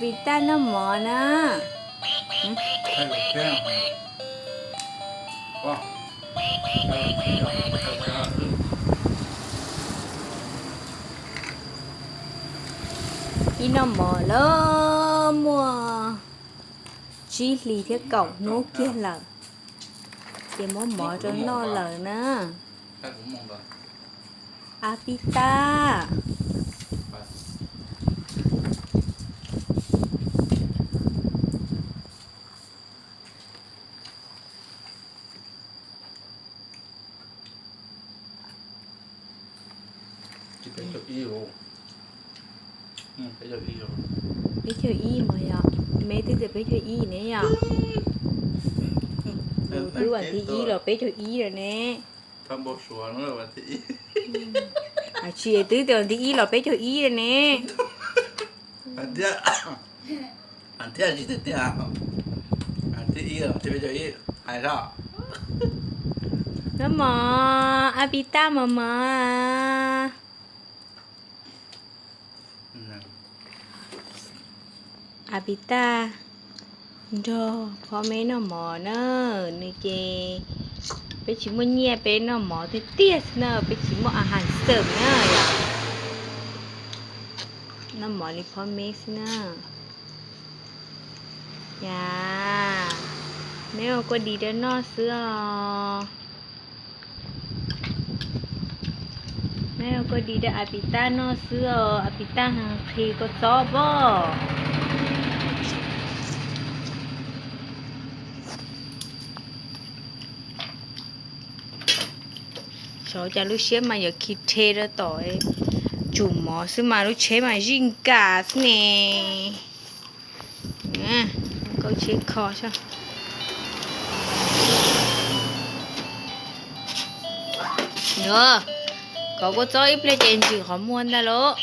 Pis Taj noj mov na. Ib noj mov lawm muaj tsib hlis thiab kaum hnub kiag lawm, ces muab mov rau noj lawm na. A Pis Taj. Peb caug ib mas yog, me twb tias peb caug ib ne yom. Twb vas thib ib los peb caug ib lawm ne. Tsis twb tias vas thib ib los peb caug ib lawm ne. Thiab tsis tiag tiag, thib ib los thib peb caug ib hais zog. Noj mov, A Pis Taj mov mov. A Pis Taj nrog Phom Meb noj mov na, nws ces peb tsis muaj nyiaj peb noj mov tiag tiag xwb na, peb tsis muaj a has xeem na yom. Noj mov li Phom Meb xwb na. Yam, neb ua kua dis rau noj xwb os. Neb ua kua dis rau A Pis Taj noj xwb os, A Pis Taj qhi kua txob pob. Xyov cas lub siab mas yuav khi rhe rau tom tsum mov xwb mas lub tsheb mas zij nkam xwb ne. Kaub tsheb kho xwb. Yog, kov kua txob ib pliag ces ntsim qhov muag ntag lauj.